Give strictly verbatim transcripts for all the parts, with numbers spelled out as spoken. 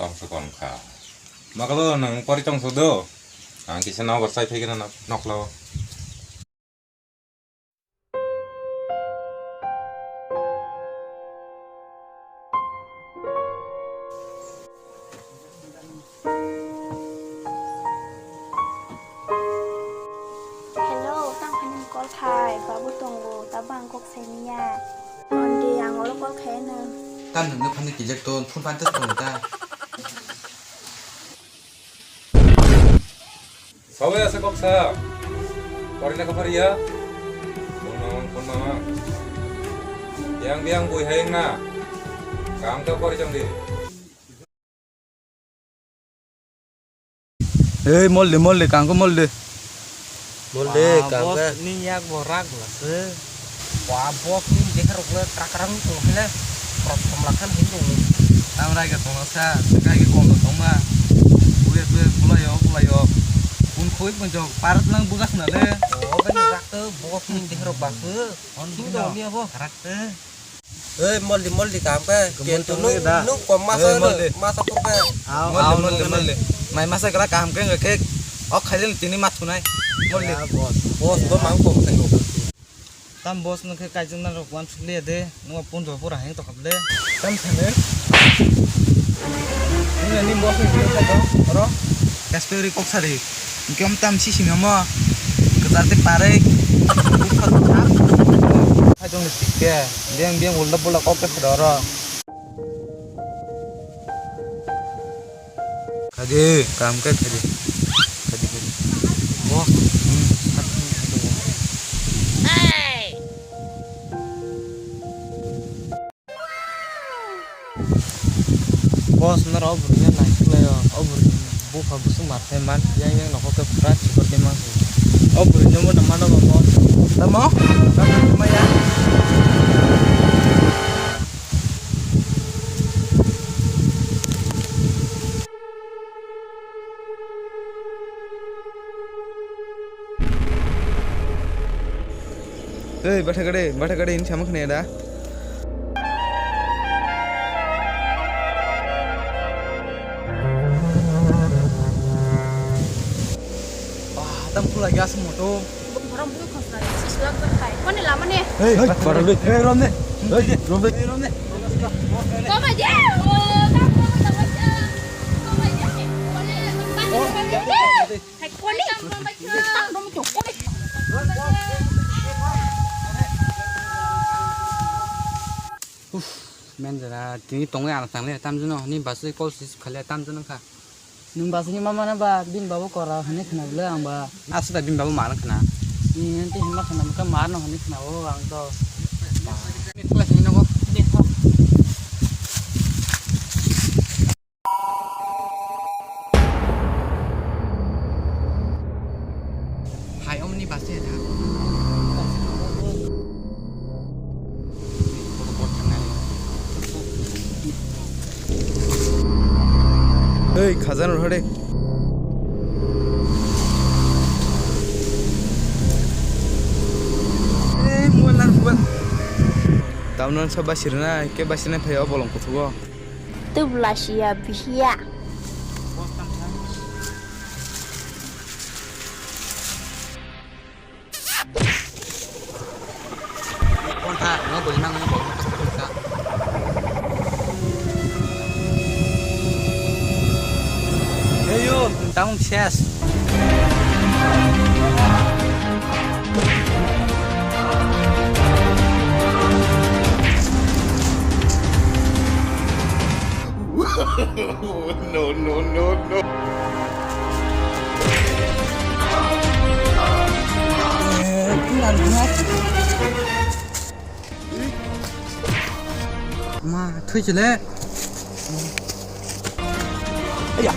Tongsa kon kha. Makalo nang pori tongsa do. Ang kisa nokbar chai phai gana nok-, noklo. Hello, tang phani call khai, babu tongo, tabang kok semiya. Tonde, ang oro call khai no. Tam nungni phani kijak ton, phone pan tas ton ta. Sabai asa kok sa. Pori na kapar ya. Kono, kono. Yang, yang bui hai na. Kam ta pori jang di. Ei, molde, molde, kangko molde. Molde, kangko. Boss ni yak bo rak la se. Wa, boss ni dekha rok le krak krak ni tong le. Prok thom la khan hin tong. Tam rai ga tong sa, kai ga kom tong ma. Bule bule bula yo, bula yo. Un khoi mo jok, parat lang bugas na le. O, ben rak te, boss ni dekha rok ba se. On sing tong ni abo. Rak te. Ei, moldi, moldi, kaham khe. Kemo kento tong nung, da. Nung kom masa, ei, moldi. Masa pur khe. Au, moldi, au, moldi, nung moldi. Mai masa kala kaham khe, khe, ok khailin tini mat sunai. Moldi. Ya, boss. Boss, bo mang kom khe. Tam boss nung khe kaijing na rok wan sukliya de, nung pun do pura heng to khap de. Tam thane. Nung ni boss ni khe to, oro. Kastori kok sari. Hingke om tam si simi omo. Kwchar tei parwi. Bupha bupha. Hai jong ni sikhe. Biyang biyang ulda pulda kok khe phai oro. Khaidi, kam khe khaidi. Khaidi, khaidi. Bo. Boss, noro o bwrwino naisik lai o, o bwrwini bupha bwswk mar khe man, yang yang nokhor khe pura chikor khe man se. O bwrwino mo tongma nobo boss. Tamo? Tamo maya. Ei, batha gade, batha gade, ini sama khna da. Ah, tam pula gas moto. Borom bui khosna, sis lak ber khai. Kone lama ne? Hey, hey, hey, hey, rom ne. Hey, rom ne. Hey, rom ne. Koma je. Oh, tam koma je. Koma je. Kone. Hai, kone. Uff, men jara, tini tongwi ang thang le, tamjino, ni bus call sis khale, tamjino kha. Nung bus ni mama na ba, bin babu kora hani khna bole ang ba. Aswk da bin babu mar khna. Ni nanti hima khna, muka mar no hani khna, o ang to. Ni thla sini nogo. Hai, omni bus e tha. Ei, khajano rw de. Ei, mobile lang, mobile. Tamno sa basirna, ke basirna phai o bolong kuthugo. Tubla siya bihiya. Kontha, no boli nang, no boli nang. Hey, yo, tang ses. No, no, no, no. Ma, thui chile. Aya.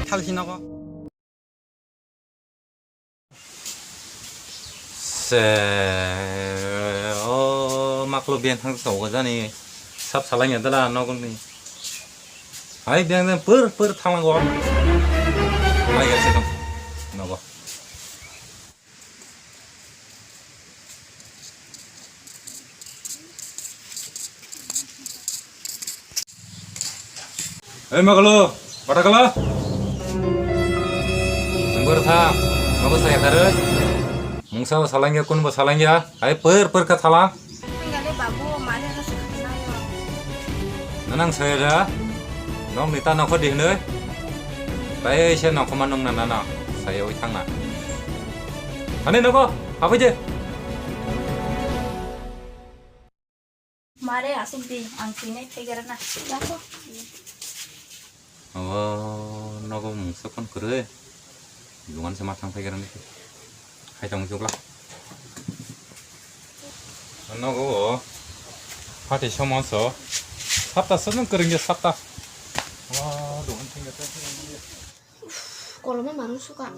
Thal sinago. Se, o maklo ben thang sa o jani sap salai ya dala nogo ni. Hai ben ben pur pur thang go. Mai ga se dong. Nogo. Hei, makalo, patakalo. Nang bor tha, mabo saya kare. Mungsa bo salangya, kun bo salangya. Hai, per, per ka thala. Tinggal babu, mana rasa kenal. Nanang saya da. Nong nita nokho di hne. Pai se nokho manung na na na. Saya oi thang na. Ani nokho, apa je? Mare, asuk di, ang tini pegera na. Lako. Abo nogo mungsa phone kwrwi. Dukan se ma thang pegera ni. Hai tong chukla. Nogo o. Hati somo so. Sapta swnung kwrwngya sapta. Wa, dukan thang ya. Koloma manu suka.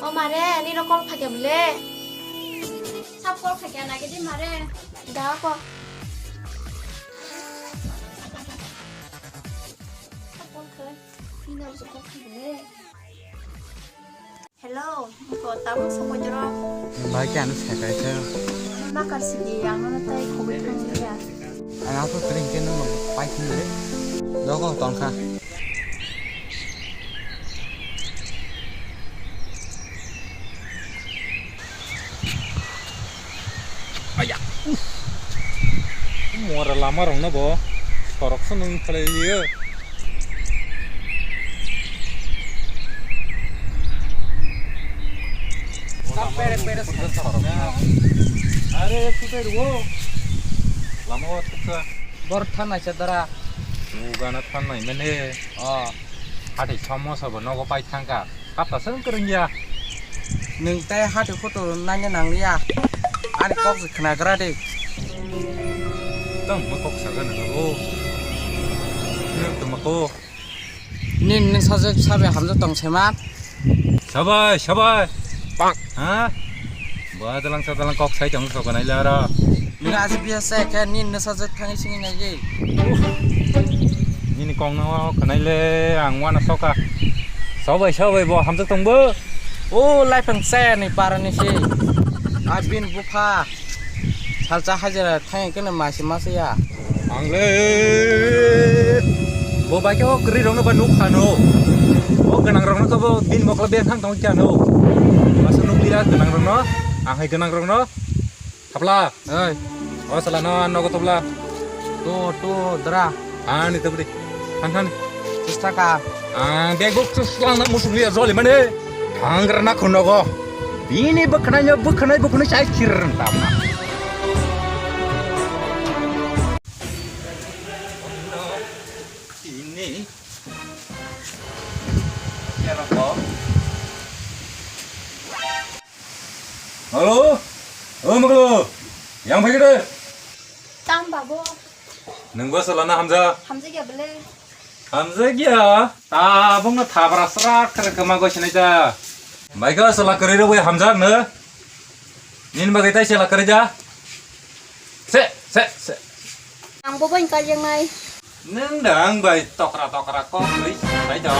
O mare, nino kol phakya bole. Sab kol phakya nagi di mare. Da ko. Sab kol khe. Nino kol phakya bole. Hello, ko tamo sokojoro. Bai ke ano sekai se. Ma kar sidi, ang no tai khoboi thang ya. Ang apo tring ke no pai thang le. Dogo tong kha. Aya. Mora lama rok no bo. Sorok se nung khalai ye. Are, thupere wo. Lama o thuksa. Bor thanai cha dara. Ugana thanai mene. O. Hati somo sabo nogo pai thangka. Kapta seng kerengya. Nung tai hati photo nanya nangya. Ani kok se khna gra de. Tang ma kok saga na o. Nung tuma ko. Nin, nin sajak sabai hamjak tong sema. Sabai, sabai. Pak. Ha? Ba dalang sa dalang kok sai tong so kanai lara. Nin aji biasa ke nin ne sajak thangwi singwi nai ye. Nini kong no kanai le ang wana soka. Sabai, sabai bo hamjak tong bo. O laifang se ni parani si. Abin bupha. Salsa hajira thang kene masi masi ya. Ang le bo bai ke o kwrwi rokno ba nuk phano. O gwnang rokno khe bo bini mokla beng thang tong kya no. Masa nuk liya gwnang rokno. Ang hai gwnang rokno. Thapla. Oi. O sala no nogo thapla. To, to, dra. Ani tabri. Than, than. Chesta ka. Ang bag box chuslang na musuk liya joli mane. Thang rana khunogo. Bini bwkhnai no bwkhnai bwkhnai chai khir tam. Ini. Ya, rokok. Halo? O Maglo, yang phai khe de? Tam babo. Nwng bo salana hamja? Hamja gya bele. Hamja gya? Tabung no thabra sra kre kama go sinai ta. Bai ga sala kre ro bai hamja ne? Nin bagai tai sala kre ja? Se, se, se. Ang bo bai ka yang nai. Nwng da ang bai tokra tokra kok bai sai do.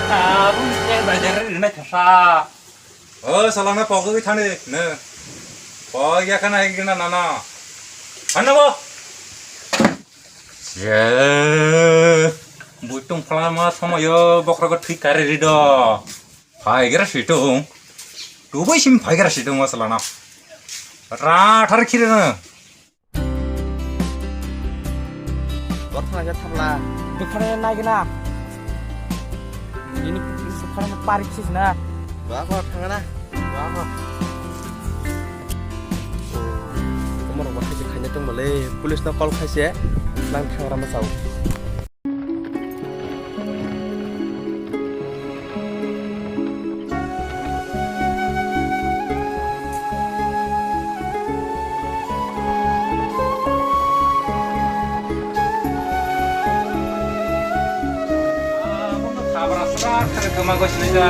Tabung se bai jare rinai thasa. O salana pogwi thani ne. Pogya khana higna nana. Hanna bo. Je. Buitung phalama somoyo bokhrogo thwi kari rido. Phaigra situng. Tubai sim phaigra situng o salana. Ra thar khirana. Bor thangna khe thamla. Bwkhani naigwna. Nini bwkhani parik sisna. Ba ko thangna. Ba ko. Tomorok ba khaise khaina tongmale. Police no call khaise. Nang thangra ma chao. Abono khabra sra khe kwma goi sinai da.